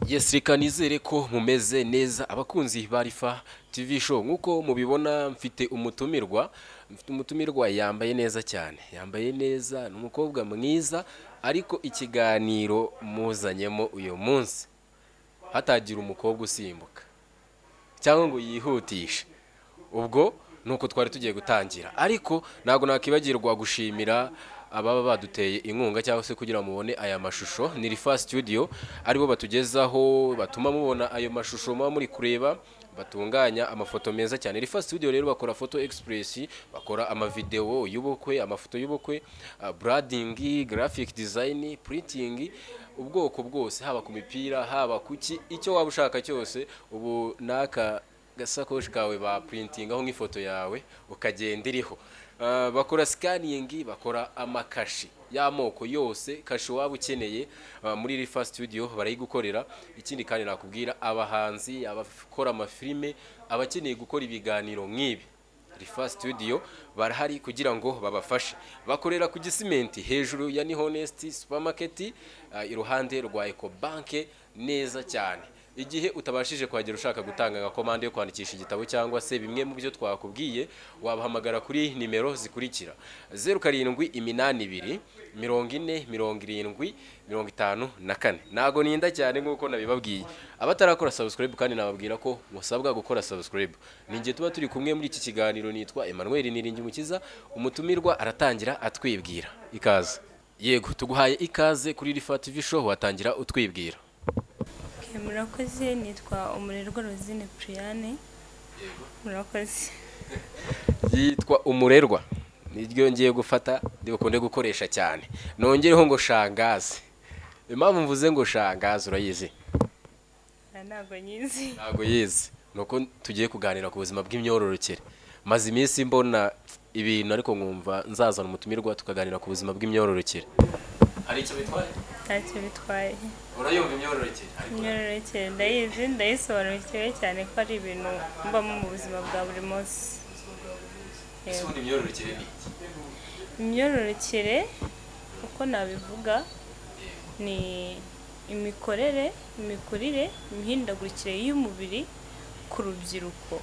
Yes, reka nizere ko mumeze neza abakunzi ba Rifa TV Show. Nkuko mubibona mfite umutumirwa yambaye neza cyane, yambaye neza, ni umukobwa mwiza. Ariko ikiganiro muzanyemo uyu munsi, hatagira umukobwa usimbuka cyangwa ngo yihutishe, ubwo nuko twari tugiye gutangira. Ariko ntabwo nakibagirwa gushimira ababa baduteye inkunga cyangwa se kugira ngo mubone aya mashusho. Ni Rifa Studio, aribo batugezaho, batuma mubona ayo mashusho muba muri kureba, batunganya amafoto meza cyane. Rifa Studio rero bakora photo express, bakora amavideo y'ubukwe, amafoto y'ubukwe, branding, graphic design, printing, ubwoko bwose, haba ku mipira, haba kuki, icyo waba ushaka cyose. Ubu naka gasakoshi kawe ba printingaho nk'ifoto yawe ukagenda iriho. Bakora scanning, bakora amakashi y'amoko yose, kashi waba ukeneye muri Rifa Studio barayigukorera. Ikindi kandi nakubwira, abahanzi, abakora amafilime, abakeneye gukora ibiganiro nk'ibi, Rifa Studio barahari kugira ngo babafashe. Bakorera ku Gisimenti, hejuru ya Ni Honest Supermarket, iruhande rwa Eco Bank neza cyane. Igihe utabashije kuhagera, ushaka gutanga nka komande yo kwandikisha igitabo cyangwa se bimwe mu byo twakubwiye, wabahamagara kuri nimero zikurikira: 0782 40 70 54. Ntago ninda cyane nk'uko nabibabwiye. Abatarakora subscribe kandi nababwira ko musabwa gukora subscribe. Ni igihe tuba turi kumwe muri iki kiganiro. Nitwa Emmanuel Niringiyumukiza. Umutumirwa aratangira atwibwira. Ikaze. Yego, tuguhaye ikaze kuri Rifa TV Show, watangira utwibwira. Okay, murakoze. Nitwa Umurerwa Rosine Priane. Murakoze. Yitwa Umurerwa, niryo ngiye gufata ndibukunde gukoresha cyane. Nongereho ngo shangazi. Impamvu mvuze ngo shangazi urayizi? Ah, ntabwo nyizi. Ntabwo yizi. Nuko tugiye kuganira ku buzima bw'imyororokere. Maze iminsi mbona ibintu, ariko nkumva nzazana umutumirwa tukaganira ku buzima bw'imyororokere. Hari icyo bitwaye? Ntacyo bitwaye. Urayumva imyororokere, ariko? Imyororokere ndayizi, ndayisobanukiwe cyane ko ari ibintu mbamo mu buzima bwa buri munsi. Ese ubundi imyororokere ni iki? Imyororokere, uko nabivuga, ni imikorere, imikurire, imihindagurikire y'umubiri ku rubyiruko.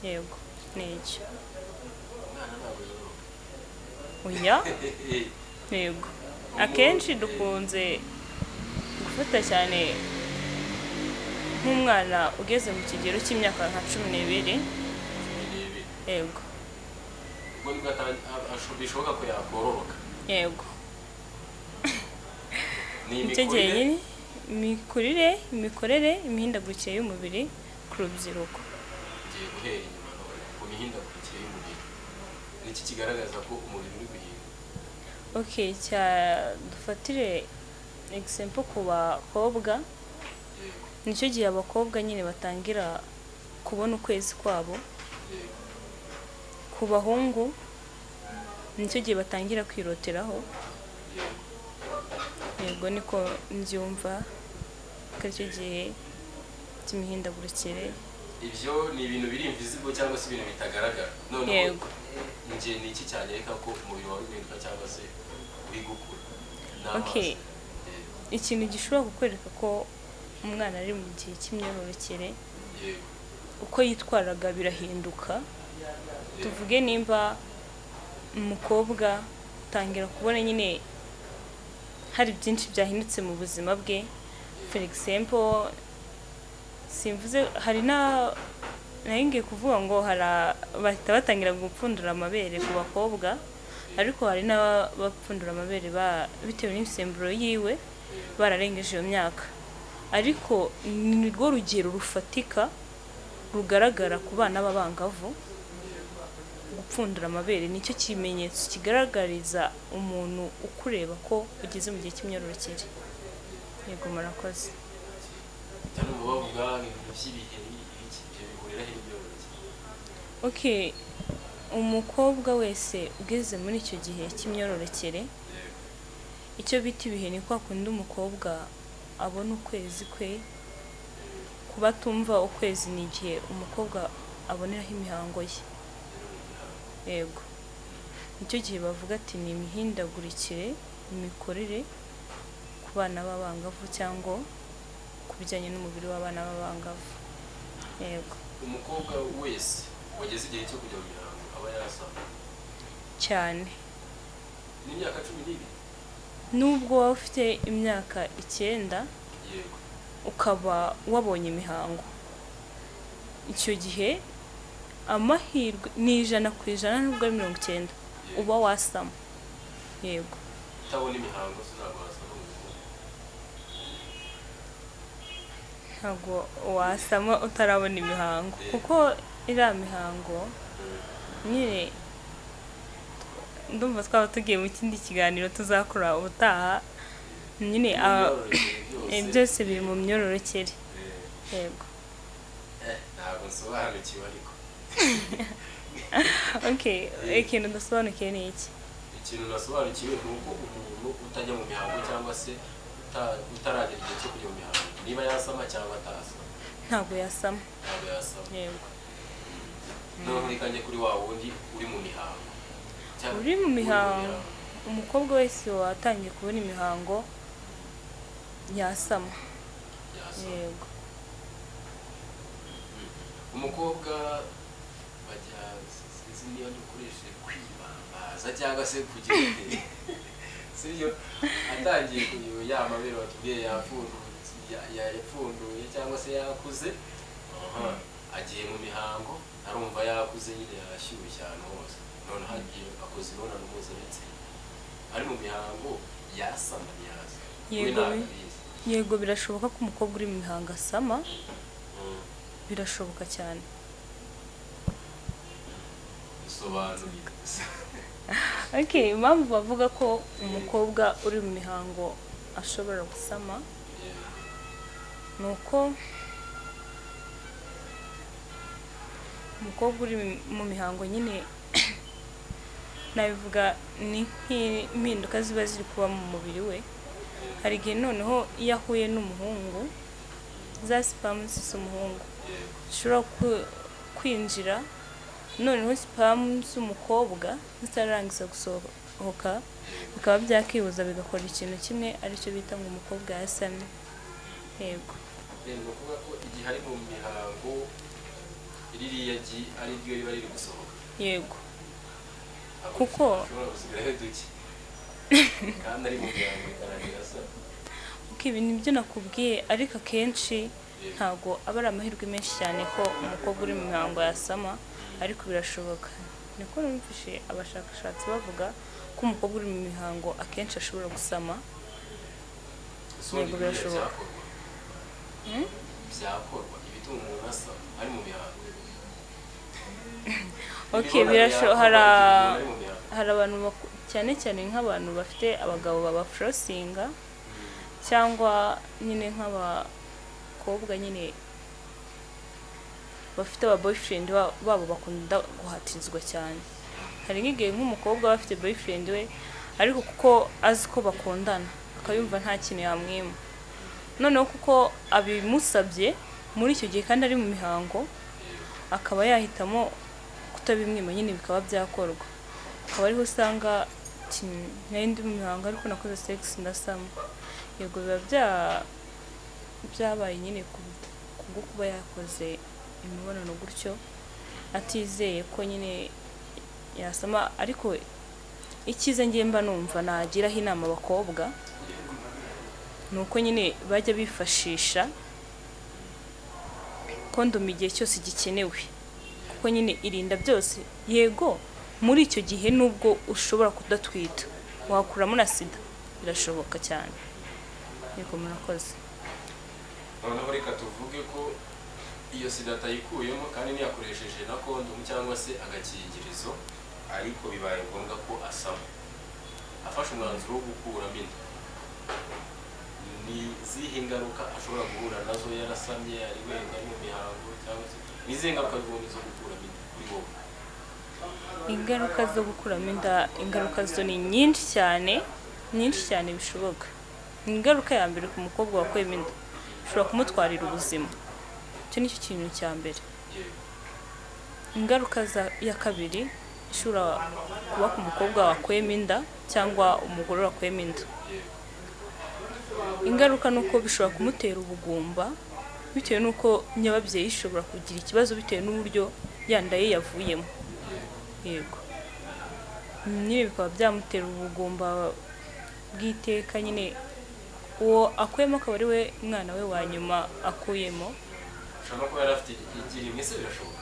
Yego, ni icyo. Oya, yego, akenshi dukunze gufata cyane nk'umwana ugeze mu kigero cy'imyaka nka 12. Yego. Ubwo nibwo bishoboka ko yakororoka? Yego. Ni Nicyo gihe imikurire. nyine, imikurire, imikorere, imihindagurikire y'umubiri ku rubyiruko. Ngiye guhera inyuma none ku mihindagurikire y'umubiri. Ni iki kigaragaza ko umubiri uri guhinduka? Okay, cya dufatire example ku bakobwa. Nicyo gihe abakobwa nyine batangira kubona ukwezi kwabo. Ku bahungu nicyo gihe batangira kwiroteraho. Yego, niko mbyumva ko aricyo gihe cy'imihindagurikire. Ibyo ni ibintu biri invisible cyangwa se ibintu bitagaragara. Noneho njye ni iki cyanyereka ko umubiri wawe uri guhinduka cyangwa se uri gukura n'amaso? Okay. Ikintu gishobora kukwereka ko umwana ari mu gihe cy'imyororokere, uko yitwaraga birahinduka. Tuvuge nimba umukobwa, utangira kubona nyine hari byinshi byahindutse mu buzima bwe. For example, simvuze, hari na nari ngiye kuvuga ngo hari bahita batangira gupfundura amabere ku bakobwa, ariko hari n'abapfundura amabere bitewe n'imisemburo yiwe bararengeje iyo myaka. Ariko ni rwo rugero rufatika rugaragara ku bana b'abangavu. Gupfundura amabere nicyo kimenyetso kigaragariza umuntu ukureba ko ugeze mu gihe cy'imyororokere. Yego, murakoze. Cyane ubu bavuga ibintu by'ibiheri, ibiki, ibyo bihurira he n'imyororokere? Okay, umukobwa wese ugeze muri icyo gihe cy'imyororokere, icyo bita ibihe ni kwa kundi umukobwa abona ukwezi kwe. Kuba atumva ukwezi, ni igihe umukobwa aboneraho imihango ye. Yego, nicyo gihe bavuga ati ni imihindagurikire, imikorere ku bana b'abangavu cyangwa ku bijyanye n'umubiri w'abana b'abangavu. Yego. Umukobwa wese wageze igihe cyo kujya mu mihango aba yarasama cyane. N'imyaka 12? Nubwo waba ufite imyaka 9, yego, ukaba wabonye imihango, icyo gihe amahirwe ni 100% nubwo ari 90 uba wasama. Yego. Utabona imihango ntabwo wasama. Ntabwo wasama utarabona imihango, kuko iriya mihango nyine ndumva twaba tugiye mu kindi kiganiro tuzakora ubutaha nyine, byose biri mu myororokere. Yego. Ntabwo nsobanukiwe ariko. Okay, ikintu ndasobanukiwe ni iki? Ikintu nasobanukiwe ni uko umuntu utajya mu mihango cyangwa se utaragera igihe cyo kujya mu mihango, niba yasama cyangwa atasama. Ntabwo yasama. Ntabwo yasama. Yego. Noneho reka njye kuri wa wundi uri mu mihango. Uri mu mihango, umukobwa wese watangiye kubona imihango yasama. Yego. Umukobwa bajya sinzi niba dukoresheje kwibambaza cyangwa se kugira sibyo, atangiye kugira ya mabere batubwiye yapfunduye cyangwa se yakuze, agiye mu mihango arumva yakuze nyine yashyushye ahantu hose, noneho agiye akoze imibonano mpuzabitsina ari mu mihango yasama ntiyaza. Yego, birashoboka ko umukobwa uri mu mihango asama, birashoboka cyane. Bisobanuye. Okay, impamvu bavuga ko umukobwa uri mu mihango ashobora gusama ni uko umukobwa uri mu mihango nyine nabivuga ni nk'impinduka ziba ziri kuba mu mubiri we. Hari igihe noneho iyo ahuye n'umuhungu, za sipamu z'umuhungu zishobora kwinjira, noneho sipamu z'umukobwa zitarangiza gusohoka bikaba byakibuza bigakora ikintu kimwe aricyo bita ngo umukobwa yasamye. Yego. Ni ukuvuga ko igihe ari mu mihango ririya gi ari ryo riba riri gusohoka. Yego. Kuko kandi ari mu mihango ikarangira asa. Kuko ibi nibyo nakubwiye, ariko akenshi ntabwo aba ari amahirwe menshi cyane ko umukobwa uri mu mihango yasama, ariko birashoboka. Niko numvise abashakashatsi bavuga ko umukobwa uri mu mihango akenshi ashobora gusama. Yego, birashoboka. Byakorwa ibituma umuntu asama ari mu mihango. Okay, hari abantu cyane cyane nk'abantu bafite abagabo babafrosinga cyangwa nyine nk'abakobwa nyine bafite aba boyfriend babo bakunda guhatirizwa cyane. Hari nk'igihe nk'umukobwa aba afite boyfriend we ariko kuko azi ko bakundana akayumva nta kintu yamwima, noneho kuko abimusabye muri icyo gihe kandi ari mu mihango akaba yahitamo kutabimwima nyine bikaba byakorwa. Akaba ariho usanga nari ndi mu mihango ariko nakoze sex ndasama. Yego, biba byabaye nyine kubwo kuba yakoze imibonano gutyo atizeye ko nyine yasama. Ariko icyiza ngiye mba numva nagiraho inama abakobwa ni uko nyine bajya bifashisha kondomu igihe cyose gikenewe, kuko nyine irinda byose. Yego, muri icyo gihe nubwo ushobora kudatwita wakuramo na sida, birashoboka cyane. Yego, murakoze. Noneho reka tuvuge ko iyo sida atayikuyemo kandi ntiyakoresheje na kondomu cyangwa se agakingirizo, ariko bibaye ngombwa ko asama, afashe umwanzuro wo gukuramo inda, ni izihe ngaruka ashobora guhura nazo yarasamye ari wenda mu mihango, cyangwa se ni izihe ngaruka zo gukuramo inda kuri wowe? Ingaruka zo gukuramo inda, ingaruka zo ni nyinshi cyane, nyinshi cyane bishoboka. Ingaruka ya mbere ku mukobwa wakuyemo inda, ishobora kumutwarira ubuzima. Icyo nicyo kintu cya mbere. Ingaruka ya kabiri ishobora kuba ku mukobwa wakuyemo inda cyangwa umugore wakuyemo inda, Ingaruka ni uko bishobora kumutera ubugumba bitewe n'uko nyababyeyi ishobora kugira ikibazo bitewe n'uburyo yanda ye yavuyemo. Yego, nyine bikaba byamutera ubugumba bw'iteka, nyine uwo akuyemo akaba ari we mwana we wa nyuma akuyemo. Ushobora kuba yari afite igi rimwe se, birashoboka?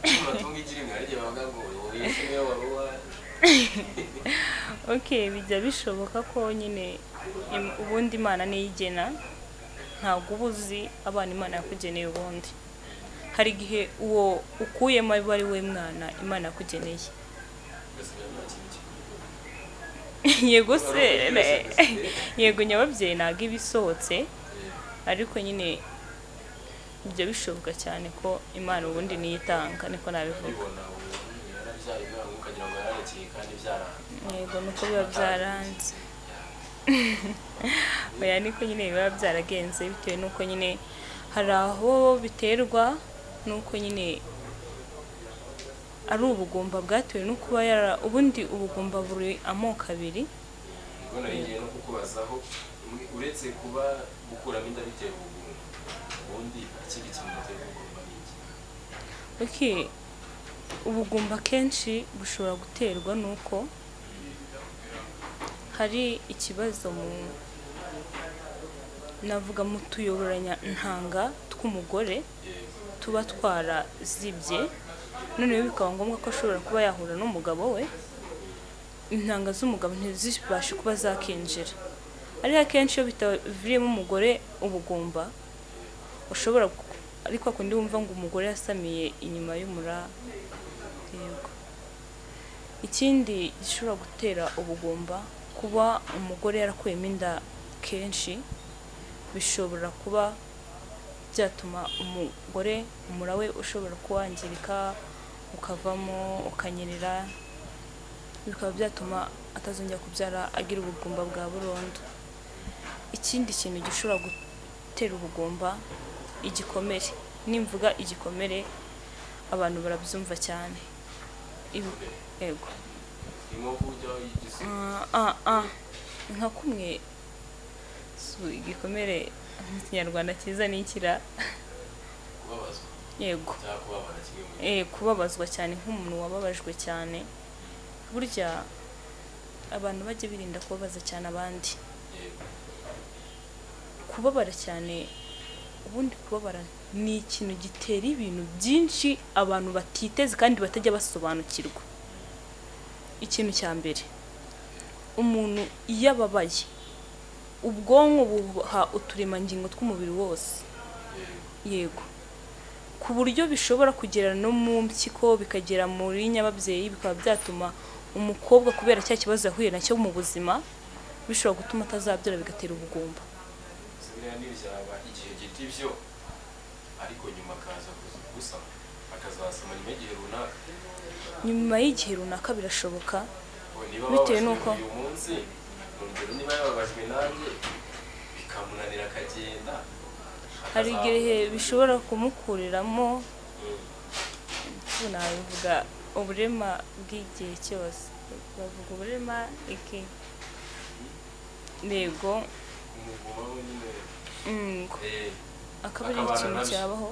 Umuntu igi rimwe hari igihe bavuga ngo uyu niwe wari uwawe. Okay, bijya bishoboka ko nyine ubundi Imana niyo igena, ntabwo uba uzi abana Imana yakugeneye. Ubundi hari igihe uwo ukuyemo aba ari we mwana Imana yakugeneye. Ugasigara nta kintu kikuri. Yego se, yego, nyababyeyi ntabwo iba isohotse, ariko nyine bijya bishoboka cyane ko Imana ubundi niyo itanga, niko nabivuga. Ubibona umuntu yarabyaye umwana ukagira ngo yararekeye kandi byaranze. Yego, nuko biba byaranze. Oya, niko nyine biba byaragenze, bitewe n'uko nyine hari aho biterwa n'uko nyine ari ubugumba bwatewe no kuba yara. Ubundi ubugumba buri amoko abiri. Ubwo nari ngiye no kukubazaho, uretse kuba gukuramo inda bitera ubugumba, ubundi ikindi kintu gitera ubugumba ni iki? Okay, ubugumba akenshi bushobora guterwa n'uko hari ikibazo mu, navuga, mu tuyoborantanga tw'umugore tuba twarazibye, noneho bikaba ngombwa ko ashobora kuba yahura n'umugabo we, intanga z'umugabo ntizibashe kuba zakinjira. Ariko akenshi iyo bitaviriyemo umugore ubugumba, ushobora ariko akundi wumva ngo umugore yasamiye inyuma y'umura. Yego, ikindi gishobora gutera ubugumba, kuba umugore yarakuyemo inda kenshi, bishobora kuba byatuma umugore umura we ushobora kuwangirika, ukavamo, ukanyerera, bikaba byatuma atazongera kubyara, agira ubugumba bwa burundu. Ikindi kintu gishobora gutera ubugumba, igikomere. Nimvuga igikomere abantu barabyumva cyane. Yego. Inkovu ujya uyigize? Ah, ah, nka kumwe igikomere mu Kinyarwanda cyiza ni ikira? Kubabazwa. Yego. Cyangwa kubabara, kimwe mu Kubabazwa cyane, nk'umuntu wababajwe cyane. Burya abantu bajya birinda kubabaza cyane abandi. Kubabara cyane, ubundi kubabara ni ikintu gitera ibintu byinshi abantu batiteze kandi batajya basobanukirwa. Ikintu cya mbere, umuntu iyo ababaye, ubwonko buha uturemangingo tw'umubiri wose. Yego, ku buryo bishobora kugera no mu mpyiko, bikagera muri nyababyeyi, bikaba byatuma umukobwa, kubera cya kibazo yahuye nacyo mu buzima, bishobora gutuma atazabyara, bigatera ubugumba. Buriya ntibyaba igihe gito ibyo, ariko nyuma akaza gusama, akazasama nyuma y'igihe runaka? Nyuma y'igihe runaka birashoboka. Ngo niba Bitewe babajwe n'uko- uyu munsi, urugero niba yababajwe nanjye bikamunanira akagenda, Hari igihe bishobora kumukuriramo, nabivuga, uburema bw'igihe cyose. Bavuga uburema iki? Yego. Umugumaho nyine. Akaba ari Akabana ikintu nabyo. cyabaho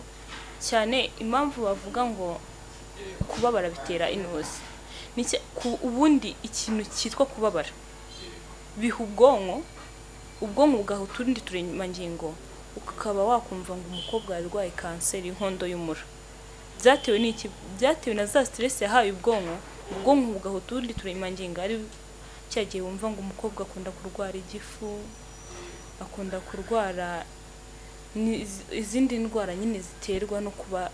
cyane. Impamvu bavuga ngo kubabara bitera intuzi. Ubundi ikintu cyitwa kubabara biha ubwonko, ubwonko bugaha utundi turemangingo, ukaba wakumva ngo umukobwa yarwaye kanseri y'inkondo y'umura. Byatewe n'iki? Byatewe na za stress yahaye ubwonko, ubwonko bugaha utundi turemangingo. Ari cya gihe wumva ngo umukobwa akunda kurwara igifu, akunda kurwara izindi ndwara nyine ziterwa no kuba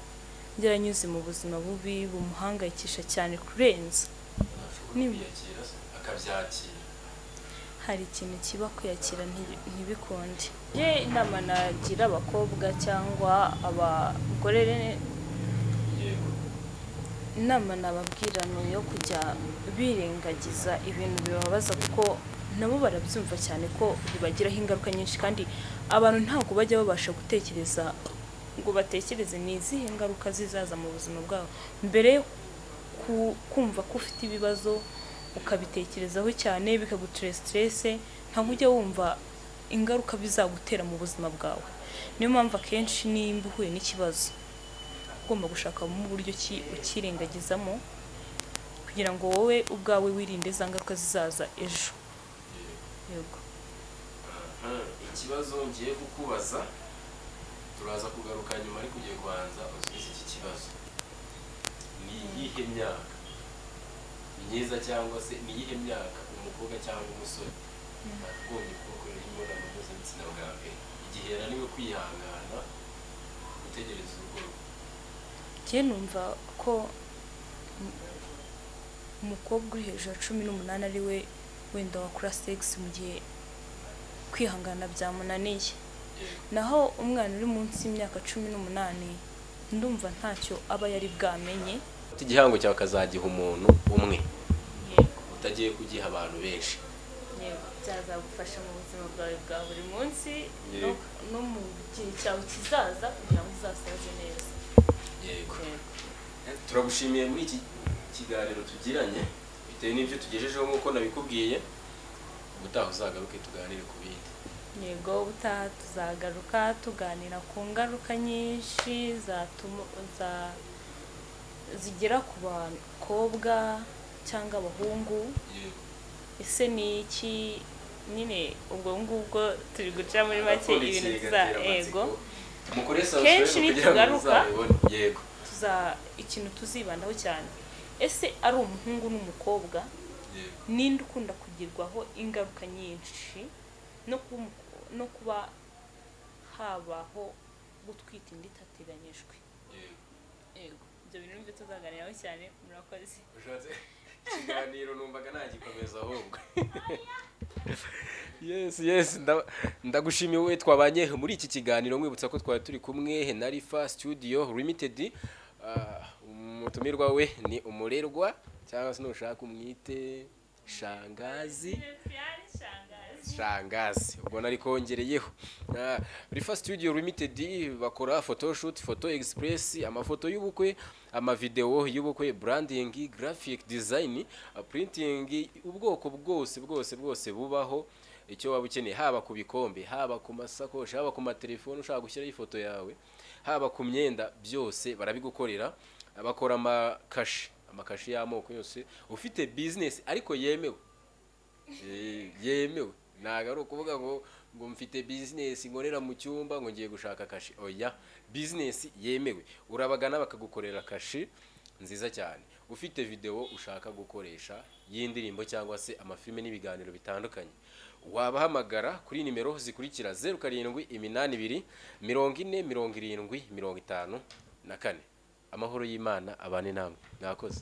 yaranyuze mu buzima bubi bumuhangayikisha cyane kurenza. Ashobora kwiyakira se, akabyakira. Hari ikintu kiba kwiyakira ntibikunde. Ye, inama nagira abakobwa cyangwa abagore, inama nababwira ni iyo kujya birengagiza ibintu bibabaza, kuko nabo barabyumva cyane ko bibagiraho ingaruka nyinshi, kandi abantu ntabwo bajya babasha gutekereza ngo batekereze ni izihe ngaruka zizaza mu buzima bwabo. Mbere yo kumva ko ufite ibibazo, ukabitekerezaho cyane, bikagutera stress, ntabwo ujya wumva ingaruka bizagutera mu buzima bwawe. Niyo mpamvu akenshi nimba uhuye n'ikibazo ugomba gushaka mu buryo ki ukirengagizamo kugira ngo wowe ubwawe wirinde za ngaruka zizaza ejo. Yego. Ikibazo ngiye kukubaza turaza kugaruka nyuma, ariko ugiye kubanza usubize iki kibazo. Ni iyihe myaka myiza cyangwa se ni iyihe myaka umukobwa cyangwa umusore akagombye kubakorera imibonano mpuzabitsina bwa mbere igihe yananiwe kwihangana gutegereza urugo rwe? Njye numva ko umukobwa uri hejuru ya 18 ari we wenda wakora sex mu gihe kwihangana byamunaniye. Naho umwana uri munsi y'imyaka 18 ndumva ntacyo aba yari bwamenye. Igihango cyawe kazagiha umuntu umwe, utagiye kugiha abantu benshi. Yego, byazagufasha mu buzima bwawe bwa buri munsi no mu gihe cyawe kizaza kugira ngo uzasaze neza. Yego. Turagushimiye muri iki kiganiro tugiranye, bitewe n'ibyo tugejejeho nk'uko nabikubwiye. Ubutaha uzagaruke tuganire ku bindi. Yego, ubutaha tuzagaruka tuganira ku ngaruka nyinshi zigera ku bakobwa cyangwa abahungu. Ese ni iki nyine ubwo ngubwo turi guca muri make ibintu tuza ego kenshi nitugaruka. Yego, tuza ikintu tuzibandaho cyane, ese ari umuhungu n'umukobwa ninde ukunda kugirwaho ingaruka nyinshi no kuba habaho gutwita inda itateganyijwe. Yego, ibyo bintu nibyo tuzaganiraho cyane. Murakoze. Ushatse ikiganiro numvaga nagikomeza ahubwo. Yes, ndagushimiye wowe twabanye muri iki kiganiro. Nkwibutsa ko twari turi kumwe na Rifa Studio Limited. Umutumirwa we ni Umurerwa, cyangwa se nushaka umwite Shangazi. Shangazi ubwo nari kongereyeho. Rifa Studio Limited bakora photoshoot, photo express, amafoto y'ubukwe, amavideo y'ubukwe, branding, graphic design, printing, ubwoko bwose bwose bwose bubaho. Icyo waba ukeneye, haba ku bikombe, haba ku masakoshi, haba ku matelefone ushaka gushyiraho ifoto yawe, haba ku myenda, byose barabigukorera. Bakora amakashi y'amoko yose. Ufite business ariko yemewe, yemewe, ntabwo ari ukuvuga ngo mfite business nkorera mu cyumba ngo ngiye gushaka kashi. Oya, business yemewe, urabagana bakagukorera kashi nziza cyane. Ufite video ushaka gukoresha y'indirimbo cyangwa se amafilme n'ibiganiro bitandukanye, wabahamagara kuri nimero zikurikira: 07 82 40 70 54. Amahoro y'Imana abane namwe. Mwakoze.